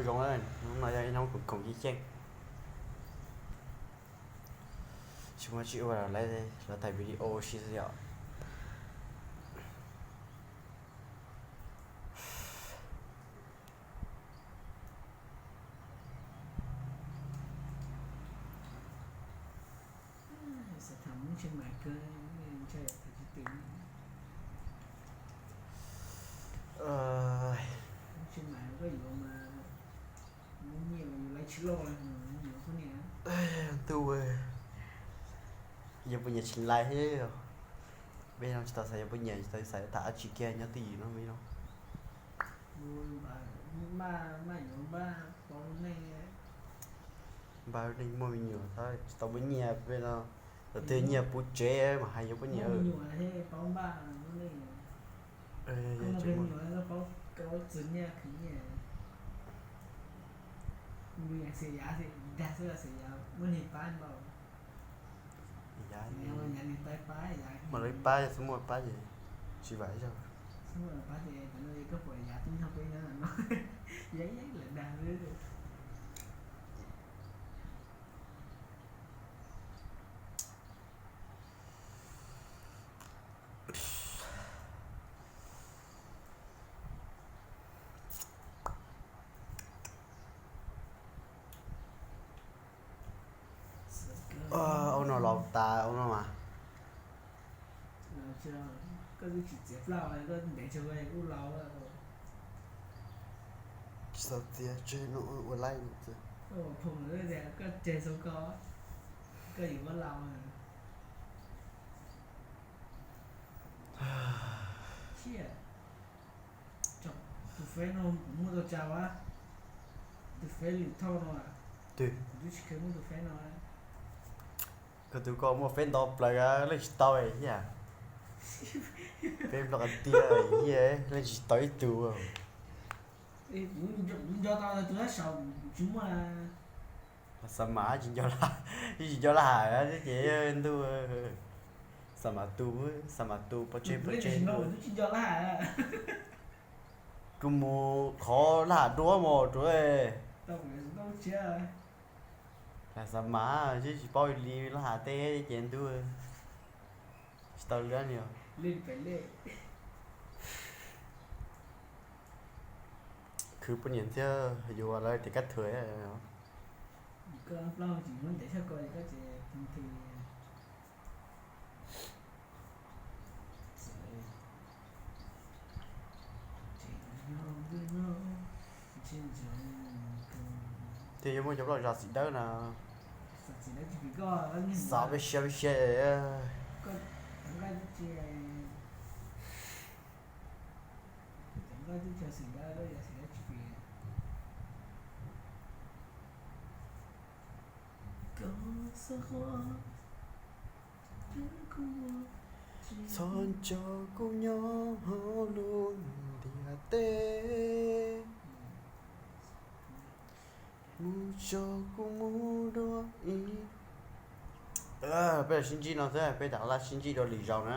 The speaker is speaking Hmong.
Zoo na, hnub no yog ib hnub khoom khoom yeej yeej. Tsis muaj tsis ua lawm, lawv thaij video si xwb yom. Xav tham Hmoob Tsheej Maim kawg, ntshai tham tsis twm. Hmoob Tsheej Maim koj yuav mas muaj nyiaj yus laiv tsis loj li, yuav poj niam. Ntuj, yuav poj niam tsis laiv thiab. Peb no tsis tau xav yuav poj niam, tsis tau xav yuav tham dab tsi kiag, nyob twj ywm no peb no. Maj, maj yuav npaj pauv lub neej. Npaj lub neej muaj me nyuam, tsis tau muaj nyiaj peb no. Thaum twg nyiaj puv tsev mas hais yuav poj niam. Muaj me nyuam thiaj paub npaj lub neej. Koj muaj me nyuam koj paub txog nyiaj khwv nyiaj. Mus yam xwm yav dag xwb, xwm yav muab neeg pab npaum. Yav, muaj lawv pab, yog xub muaj pab ces tsis vam ib zaug. Xub muaj pab ces tam no koj pom yav tub nrog peb nyob no, yav lawv dag xwb. Ub no laus tas ub no mas. Koj twb tsis txiav plab, koj ntev tso koj kuj laus. Tsis tau txiav, tseg no ua laib. Koj tseg xwb, koj, koj yuav muab laus. Tus feb no kuv muaj tau tsa ua, tus feb lwm thauj no, kuv twb tsis kheev muaj tus feb no. Koj tus koj muaj feb ntau plaws leej tsis tau thiab. Feb nplo qas tiag thiab leej tsis tau ib tug. Kuv nco tau tus dab saum kuv tsis muaj. Xav mas tsis nco, tsis nco laj ham thiab ces ntuj. Xav mas tu, xav mas tu pov tseg pov tseg. Kuv mus qhov laj ham duab mos rau. Xav mas tsis paub li laj ham teb ces ntuj. Tsis tau li. Khwv poj niam thiab yuav lawv tias kab thuas. Thiab yuav muaj cov plaub zam xim dawb na. Xav peb siab peb siab. Txhob tso kuv nyob hauv lub ntiaj teb. Mus tso kuv mus dua ib. Peb los sib ntsib no xwb, peb rov qab sib ntsib dua lwm zaus na.